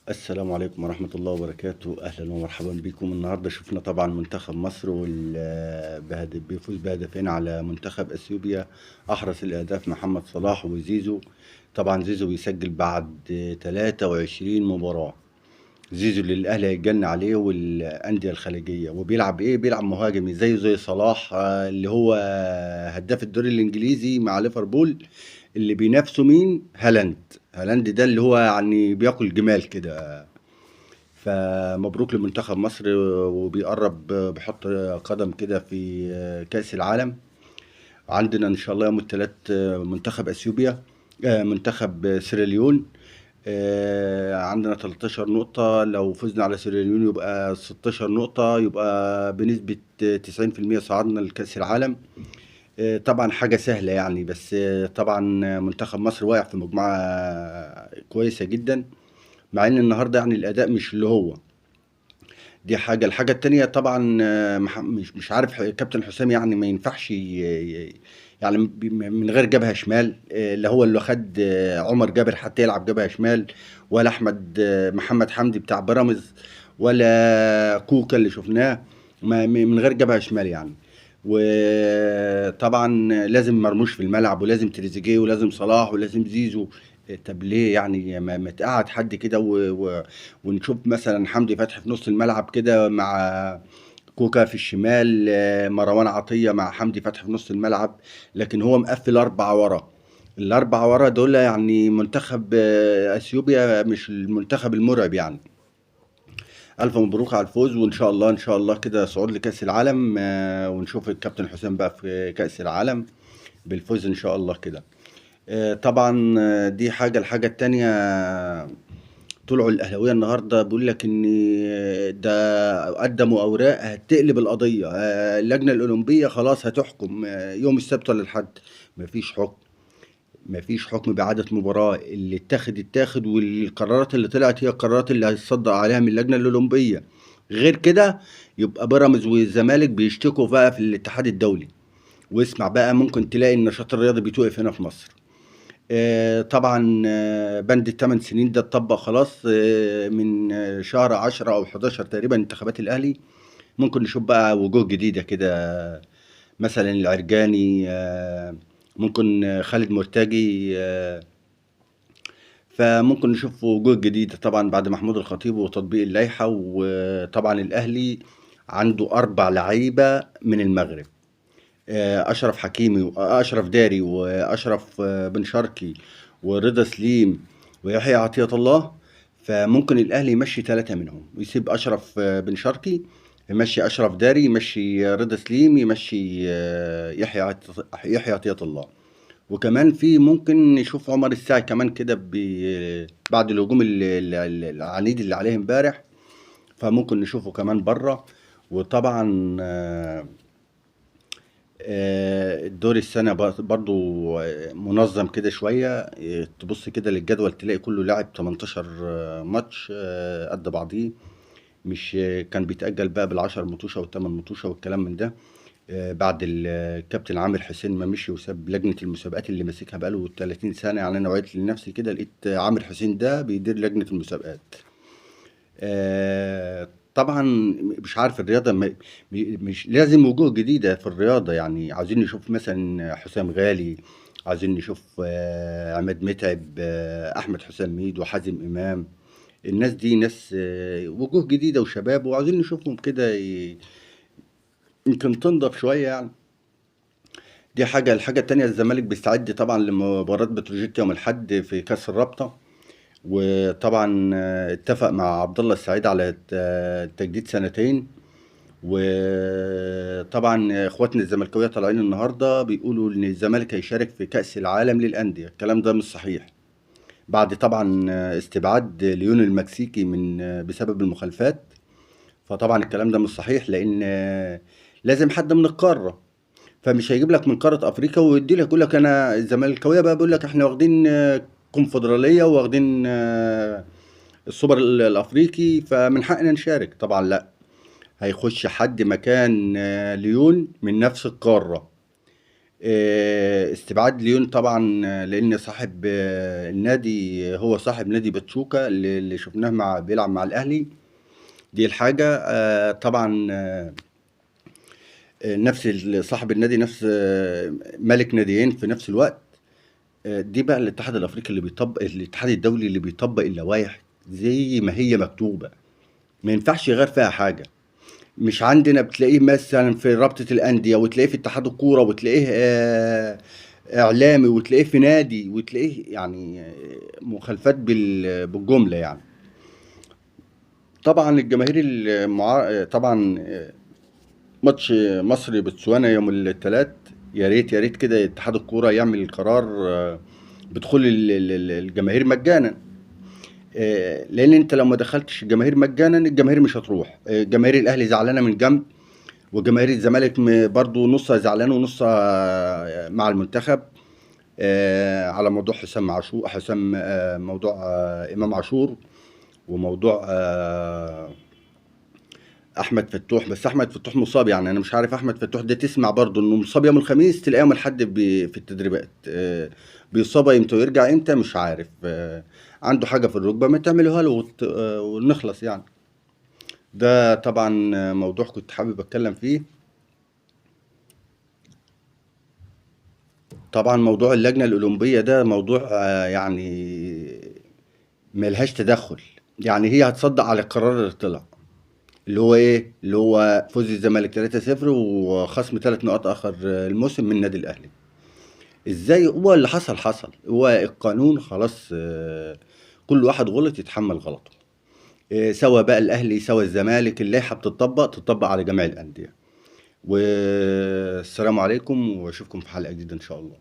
السلام عليكم ورحمة الله وبركاته. أهلا ومرحبا بكم. النهاردة شفنا طبعا منتخب مصر بيفوز بهدفين على منتخب أثيوبيا. أحرز الأهداف محمد صلاح وزيزو. طبعا زيزو بيسجل بعد 23 مباراة. زيزو اللي الأهلي هيتجن عليه والأندية الخليجية، وبيلعب إيه؟ بيلعب مهاجم زيه زي صلاح، اللي هو هداف الدوري الإنجليزي مع ليفربول، اللي بينافسه مين؟ هالاند. هالاند ده اللي هو يعني بياكل جمال كده. فمبروك لمنتخب مصر، وبيقرب بيحط قدم كده في كأس العالم. عندنا إن شاء الله يوم الثلاث منتخب أثيوبيا، منتخب سيراليون. عندنا 13 نقطة، لو فزنا على سيراليون يبقى 16 نقطة، يبقى بنسبة 90% صعدنا لكأس العالم. طبعا حاجة سهلة يعني، بس طبعا منتخب مصر واقع في مجموعة كويسة جدا، مع ان النهاردة يعني الأداء مش اللي هو. دي حاجة. الحاجة التانية طبعا، مش عارف كابتن حسام يعني ما ينفعش يعني من غير جبهة شمال، اللي هو اللي خد عمر جابر حتى يلعب جبهة شمال، ولا أحمد، محمد حمدي بتاع بيراميدز، ولا كوكا اللي شفناه من غير جبهة شمال يعني. وطبعا لازم مرموش في الملعب، ولازم تريزيجيه، ولازم صلاح، ولازم زيزو. طب ليه يعني ما تقعد حد كده ونشوف مثلا حمدي فتحي في نص الملعب كده مع كوكا في الشمال، مروان عطية مع حمدي فتحي في نص الملعب. لكن هو مقفل 4 ورا، ال4 ورا دول يعني منتخب أثيوبيا مش المنتخب المرعب يعني. ألف مبروك على الفوز، وإن شاء الله إن شاء الله كده صعود لكأس العالم، ونشوف الكابتن حسام بقى في كأس العالم بالفوز إن شاء الله كده. طبعا، دي حاجة. الحاجة التانية، طلعوا الأهلاوية النهاردة بيقول لك إن ده قدموا أوراق هتقلب القضية، اللجنة الأولمبية خلاص هتحكم، يوم السبت ولا الأحد. مفيش حكم، مفيش حكم بإعادة مباراة. اللي اتاخد اتاخد، والقرارات اللي طلعت هي القرارات اللي هيتصدق عليها من اللجنة الأولمبية. غير كده يبقى بيراميدز والزمالك بيشتكوا بقى في الاتحاد الدولي. واسمع بقى، ممكن تلاقي النشاط الرياضي بيتوقف هنا في مصر. طبعا، بند الثمان سنين ده اتطبق خلاص، من شهر 10 أو 11 تقريبا انتخابات الأهلي. ممكن نشوف بقى وجوه جديدة كده، مثلا العرجاني، ممكن خالد مرتجي، فممكن نشوف وجوه جديدة طبعا بعد محمود الخطيب وتطبيق اللائحة. وطبعا الأهلي عنده 4 لعيبة من المغرب، أشرف حكيمي وأشرف داري وأشرف بن شرقي ورضا سليم ويحيى عطية الله. فممكن الأهلي يمشي 3 منهم، ويسيب أشرف بن شرقي، يمشي أشرف داري، يمشي رضا سليم، يمشي يحيى عطية الله. وكمان في ممكن نشوف عمر الساعي كمان كده بعد الهجوم العنيد اللي عليه امبارح، فممكن نشوفه كمان بره. وطبعا، الدوري السنة برضو منظم كده شوية. تبص كده للجدول تلاقي كله لاعب 18 ماتش، قد بعضيه، مش كان بيتأجل بقى بالعشر مطوشة والتمن مطوشة والكلام من ده. بعد الكابتن عامر حسين ما مشي وساب لجنة المسابقات اللي ماسكها بقاله 30 سنة. يعني أنا وعيت لنفسي كده لقيت عامر حسين ده بيدير لجنة المسابقات. طبعا مش عارف الرياضة مش لازم وجوه جديدة في الرياضة. يعني عايزين نشوف مثلا حسام غالي، عايزين نشوف عماد متعب، أحمد حسام ميدو، حازم إمام. الناس دي ناس، وجوه جديدة وشباب، وعايزين نشوفهم كده يمكن تنضف شوية يعني. دي حاجة. الحاجة التانية، الزمالك بيستعد طبعا لمباراة بتروجيت يوم الأحد في كأس الرابطة. وطبعا، اتفق مع عبد الله السعيد على تجديد سنتين. وطبعا اخواتنا الزملكاويه طالعين النهارده بيقولوا ان الزمالك هيشارك في كأس العالم للأندية. الكلام ده مش صحيح، بعد طبعا استبعاد ليون المكسيكي بسبب المخالفات. فطبعا الكلام ده مش صحيح، لان لازم حد من القارة، فمش هيجيب لك من قارة افريقيا ويدي لك يقول لك انا الزملكاويه بقى بيقول لك احنا واخدين كونفدراليه واخدين السوبر الافريقي، فمن حقنا نشارك. طبعا لا، هيخش حد مكان ليون من نفس القارة. استبعاد ليون طبعا، لان صاحب النادي هو صاحب نادي باتشوكا اللي شفناه مع بيلعب مع الاهلي. دي الحاجة. طبعا نفس صاحب النادي، نفس مالك ناديين في نفس الوقت. دي بقى الاتحاد الافريقي اللي بيطبق، الاتحاد الدولي اللي بيطبق اللوائح زي ما هي مكتوبة، ما ينفعش يغير فيها حاجة. مش عندنا بتلاقيه مثلا في رابطه الاندية، وتلاقيه في اتحاد الكورة، وتلاقيه اعلامي، وتلاقيه في نادي، وتلاقيه يعني مخالفات بالجملة يعني. طبعا الجماهير طبعا ماتش مصر بتسوانا يوم الثلاث، يا ريت يا ريت كده اتحاد الكورة يعمل قرار بدخول الجماهير مجانا. لان انت لو ما دخلتش الجماهير مجانا الجماهير مش هتروح. جماهير الاهلي زعلانة من جنب، وجماهير الزمالك برضو نصها زعلانة ونصها مع المنتخب، على موضوع حسام عاشور، حسام، موضوع امام عاشور، وموضوع احمد فتوح. بس احمد فتوح مصاب، يعني انا مش عارف احمد فتوح ده تسمع برضو انه مصاب يوم الخميس، تلاقيه يوم الاحد في التدريبات، بيصاب امتى ويرجع امتى مش عارف. عنده حاجة في الركبة، ما تعملوها له ونخلص يعني. ده طبعا موضوع كنت حابب اتكلم فيه. طبعا موضوع اللجنة الاولمبية ده موضوع يعني ملهاش تدخل، يعني هي هتصدق على القرار اللي طلع، اللي هو ايه؟ اللي هو فوز الزمالك 3-0 وخصم 3 نقاط اخر الموسم من النادي الاهلي. ازاي هو اللي حصل حصل، هو القانون خلاص، كل واحد غلط يتحمل غلطه، سواء بقى الاهلي سواء الزمالك، اللائحة بتطبق، تطبق على جميع الاندية. والسلام عليكم، واشوفكم في حلقة جديدة ان شاء الله.